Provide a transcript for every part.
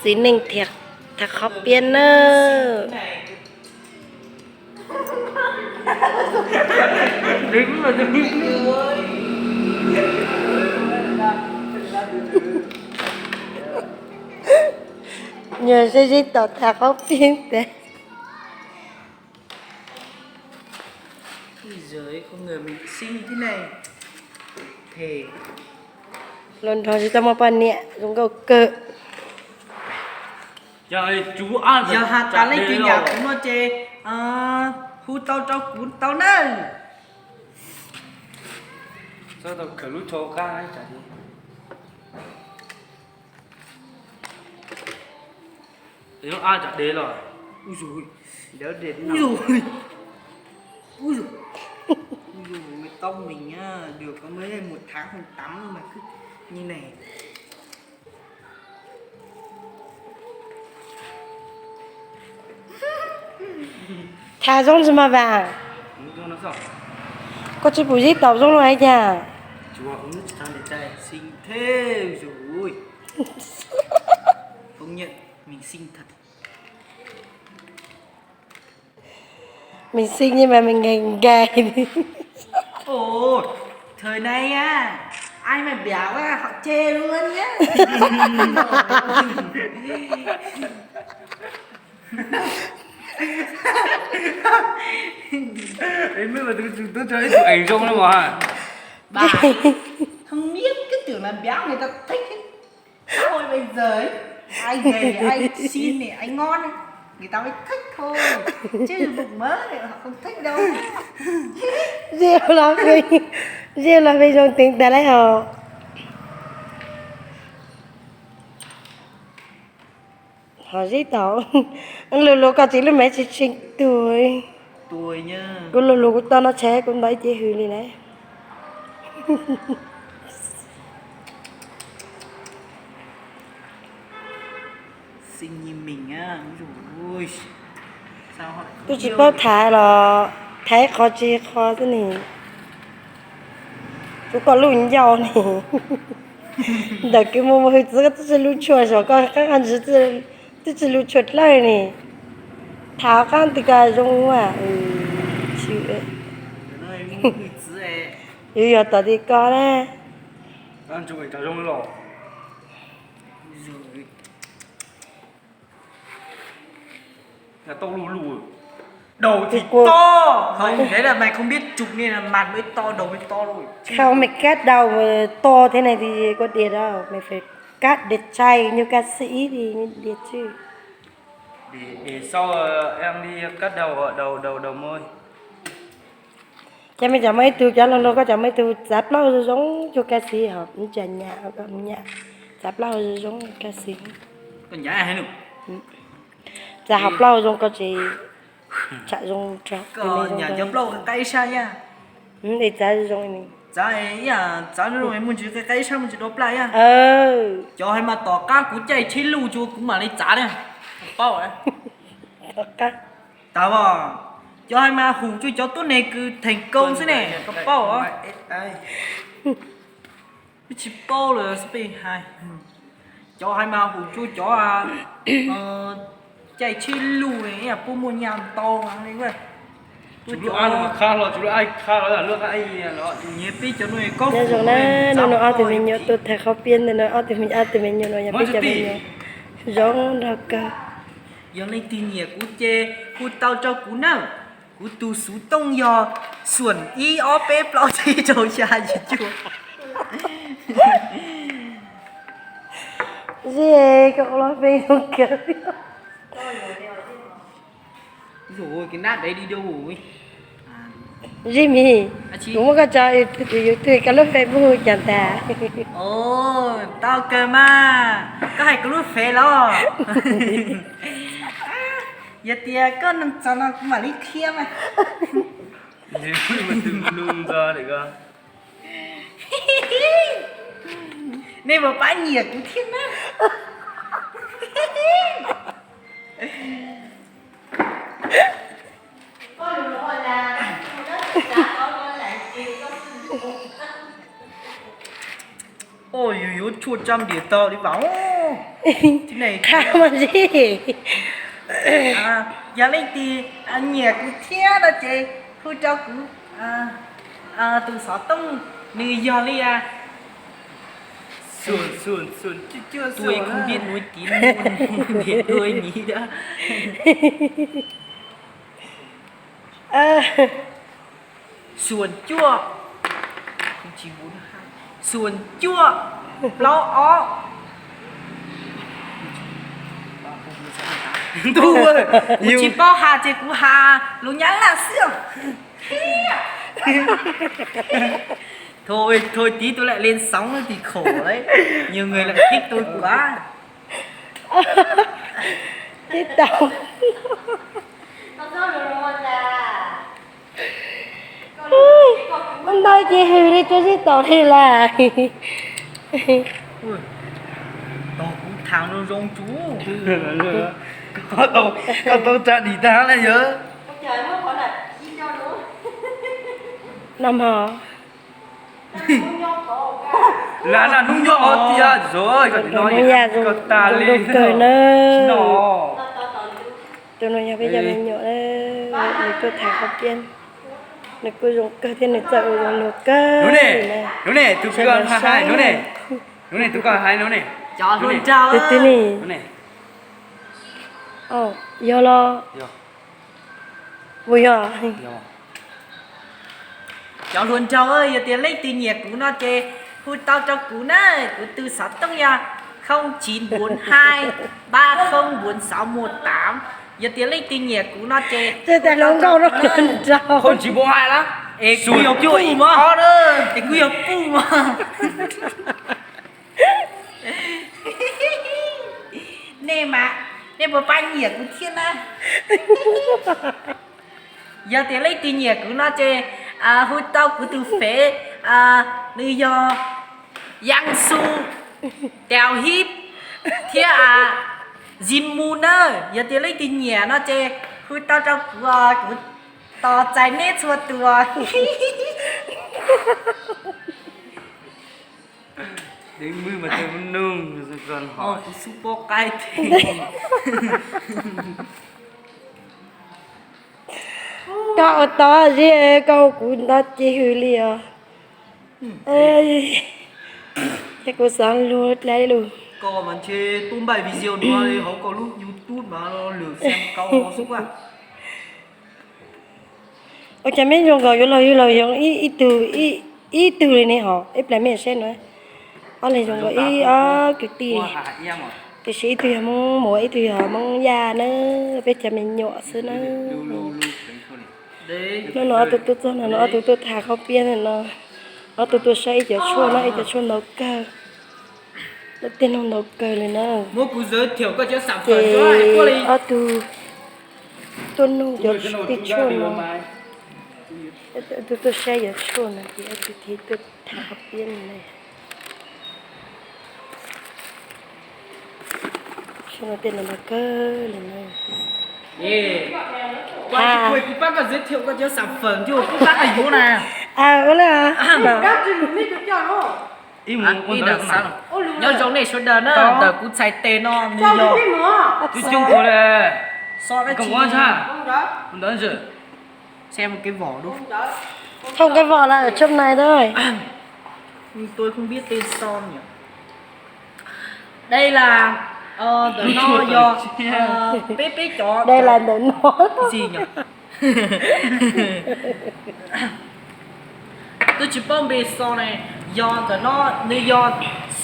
Txiv neej thiab, thaj qhov piab na. Nyuag seb seb tau thaj qhov piab ntag. Los nrog tsis tau muaj poj niam zoo nkauj kawg. Yog has tas leej twg nyiam kuv no ces hu tau rau kuv tau nawb. Lub a tsam dev los. Ui dồi, ui dồi, mày tông mình á, được có mấy một tháng không tắm mà cứ như này. Tham zoo tsis mas Vam? Koj tsis pum zib taus zoo los hais cas? Xinh thế rồi. Công nhận mình xinh thật. Mình xinh nhưng mà mình gầy gầy. Ồ, thời nay á, ai mà béo á, họ chê luôn nhá. Ê, mấy bà tôi, tôi cho ít chụp ảnh chung luôn mà. Bà không biết, cứ tưởng là béo người ta thích ấy. Xã hội bây giờ ấy, ai gầy, ai xinh này, ai ngon ấy, người ta mới thích thôi. Chứ bụng mỡ này họ không thích đâu. Zeb los pheej, zeb los pheej zoo teev tas lawm os. Ho zib tau. Lus lus koj txiv lub me tsis tshee tuag. Kuv lus lus kuv tau no tsheb kuv ntau ib ce hws li lawm. Twb tsis paub thaiv los thaiv qhov tsis qhov xwb ni. Kuv koj lub ncauj ni. Ntawm kws mus mus hws txiv koj twb tsis lub tshuaj, koj qab qab ntsis twb tsis lub tshuaj dlawb ni. Tham qab ntws koj zoo a. Yus yog tom ti koj na. Tau lus lus, đầu thì to. Không, đấy là mày không biết chụp nên là mặt mới to, đầu mới to thôi. Không, mày cắt đầu mà to thế này thì có đẹp đâu. Mày phải cắt đẹp trai như ca sĩ thì mới đẹp chứ. Để, để sau, ờ, em đi cắt đầu, đầu, đầu, đầu môi. Ces mej cov muaj ib tug, cov laug laug koj cov muaj ib tug txav plaub zoo zoo cuag ca sĩ hos, ib tsa nyam koj nyam txav plaub zoo zoo ca sĩ. Txav hos plaub zoo koj tsis tsham zoo rau. Txav zoo zoo. Cov hais mas tom qab kuv caij tsheb luj tsuas kuv mam li txav na. Paub. Tom qab. Tau, cov hais mas hum cuag cov tuab neeg kws theem koo xwb ne, koj paub os. Peb tsis paub lawm xwb peb hais. Cov hais mas hum cuag cov caij tsheb luj ne, ib yam puab muaj nyaj ntau li. Nyob zoo na, no no ob tug me nyuam tuaj thaij qhov piab ntawm no, ob tug me, ob tug me nyuam no yog peb cov me nyuam zoo nraug kawg. Yog leej twg nyiam kuv ces hu tau rau kuv na. Kuv tus xuv tooj yog xuam ib ob peb plaub tsib rau xya yim cuaj. Zeb, koj ua lub peb zoo kawg. Zeb mi, kuv muab koj tso YouTube, koj lub Facebook cas tas. Tau kawg mas, koj hais kuv lub fev los? Yog tias koj nug txog no kuv mam li qhia mas. Nej puas pab nyiam kuv thiab na? Oj, yus yuav tshuaj tsab npias tau li vas. Qha mas zib. Yog leej twg nyiam kuv thiab no ces hu rau kuv tus xov tooj, nws yog li a, xuas, xuas, xuas, cuaj, cuaj, xuas, không biết nói tiếng, đuôi nhí đó. Xuas cuaj, xuas cuaj, plaub ob. Kuv tsis paub has ces kuv has lus Nyab Laj xwb. Thôi, thôi tí tôi lại lên sóng thì khổ đấy. Nhiều người lại thích tôi quá. Tib tau. Ntau ces hws li rau tib tau li lawm. Tau kuv tham zoo zoo tsuv. Koj tau tsa dim tag lawm yog. No mog. Lam naj hnub nyob hov tiag, zoo, zoo kawg na. Tus no yog peb cov me nyuam, nws tuaj tham qhov tiab, nws kuj zoo kawg thiab nws txawj ua zoo luag kawg. Hnub ne, tus koj hais, hnub ne, tus koj hais, hnub ne, cov hluas nraug, tus twg ne? Yog los? Puas yog? Cov hluas nraug, yog tias leej twg nyiam kuv no ces hu tau rau kuv na, kuv tus xov tooj yog không chín bốn hai ba không bốn sáu một tám. Yog tias leej twg nyiam kuv no ces hu tau rau kuv na. Không chín bốn hai lá. Es kuv yog puj mog, es kuv yog puj mog. Nej mas, nej puas pab nyiam kuv thiab na? Yog tias leej twg nyiam kuv no ces hu tau kuv tus fev, nws yog Yang Su, Tau Hib thiab Zim Mu na. Yog tias leej twg nyiam no ces hu tau rau kuv, kuv tos txais neb txhua tus. Deev mwb mas tej lub nug, kuv xub pob qaib. Koj ua tau zib, koj ua kuv ntau ces hws li os. Ces kuv xav luag dai lus. Koj mas ntshe tub npaij video no hauv koj lub YouTube mas lwm xem kau xwb. Ua cas meb zoo nkaus yuav los yug los yoov ib tug, ib tug li ne hov, ib plag mej saib no. Ob leeg zoo nkaus ib ob kwv tij, tiam sis ib tug yog Hmoob Muas, ib tug yog Hmoob Yaj na, peb cov me nyuam xwb na. Hnub no ob tug tuaj txog no, ob tug tuaj tham qhov piab no, ob tug tuaj saib ib cov tshuaj no, ib cov tshuaj ntau kawg, lub tiaj noog ntau kawg li na. Ces ob tug tuaj nug cov tej tshuaj no, ob tug tuaj saib cov tshuaj no ces ob tug thiaj tuaj tham qhov piab no na. Tshuaj no tej no ntau kawg li na. Kuv pab koj giới thiệu koj cov sản phẩm, kuv pab koj yuav na. Ua li. Nyob zoo nej sawv daws na, ntawm kuv txhais tes no nws yog, twb coob kuv li, so dab tsi, ntawd, xem một cái vỏ luôn. Không, cái vỏ là ở trong này thôi. Tôi không biết tên son nhỉ. Đây là, ờ, ntawm no yog, ờ, peb, peb cov, đây là ntawm no. Gì nhỉ? Twb tsis paub npe xo ne, yog ntawm no nws yog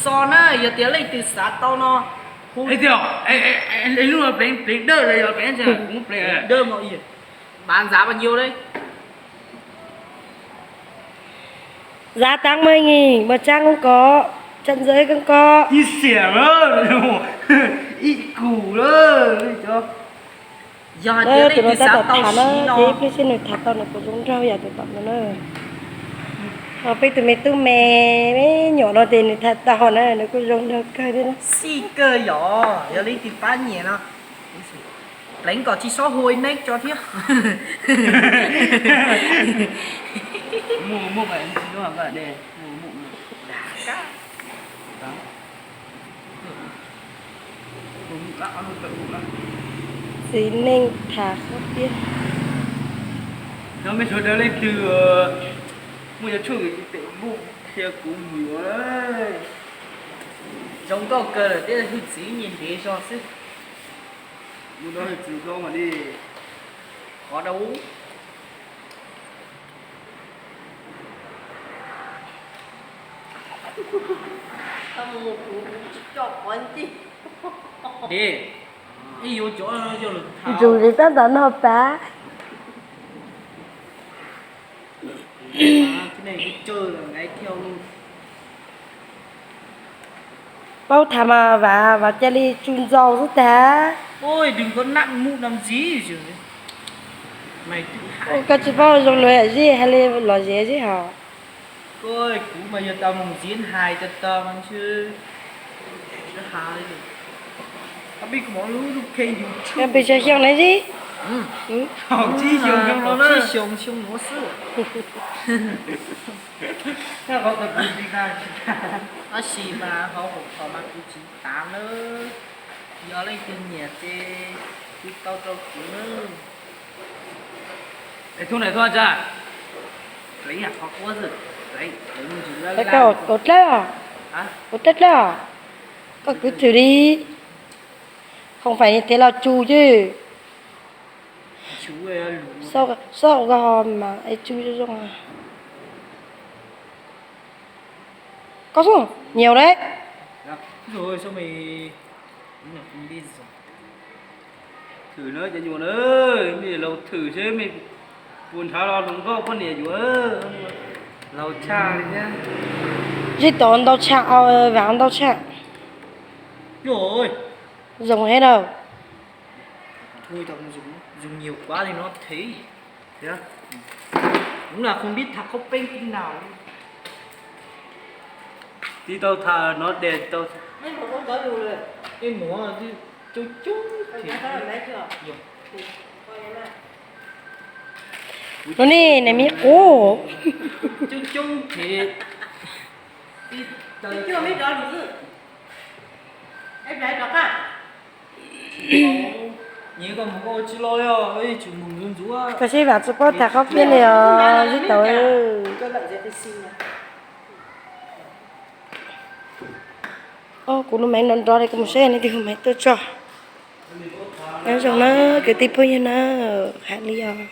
xo na, yog tias leej twg xav tau no hu. Ej, ej, ej, ej, lub no pleev, pleev dawb los yog pleev, kuv pleev dawb no. Bán giá bao nhiêu đấy? Giá tám mươi nghìn, một trang không có, trang giấy không có. Ib xiam, ib kus lawm. Yog tias leej twg xav tau siv no, ces ib pliag xwb nws tham tau nws kuj zoo nraug yam tus tom no na. Ho peb tus me tub me, me nyuam no ces nws tham tau na, nws kuj zoo nraug kawg thiab na. Xij kawg yom, yog leej twg pab nyiam no. Pleev kom tsis txhob hu ib neeb tso thiab. Muaj, muaj, muaj. Ua, ua, ua. Txiv neej tham qhov tiag. Nyob mej sawv daws leej twg muaj yuav tshuaj nqis tes npuj qhia kuv mus yuav. Zoo nkauj kawg lawm thiab, hwj txwv nyias ntev zog xwb. Mus rau hwj txwv zoo mas li qhov rau. Ntsuas li tab tom noj pab. Paub tham mas Vam, Vam cia li tsu ntxaus xwb tag. Koj tsis paub zoo lus zim hais li los zem zim hos. Kuv mas yog tau mus zib hais tag tag ntshe. Peb pis tsis xyoo na zib. Tsib xyoo xyoo nuav xwb. Tab sis mas hauv hauv tod mas kuv tsis tav nawb. Yog leej twg nyiam ces hu tau rau kuv nawb. Tus dlawb os, koj kwv thwm li, không phải ni tes los tsu chứ. Xauj ua mas es tsu zoo zoo. Koj xub, nhiều đấy. Thwm na cov nyuam na, mej laus thwm seb mej puas nrhav los hluas nkauj poj niam yuav. Laus tshaj li thiab. Zib tau ntau tshaj, Vam ntau tshaj. Zoo heev na. Tib tau tham no des tau. Lub ne nws me qub. Koj seb Vam tsis paub tham qhob piab li os, zib tau. Kuv lub maiv nrov nrov li, kuv mus saib leej twg lub maiv tuaj tso. Nyob zoo na kwv tij phooj ywg na, hais li os.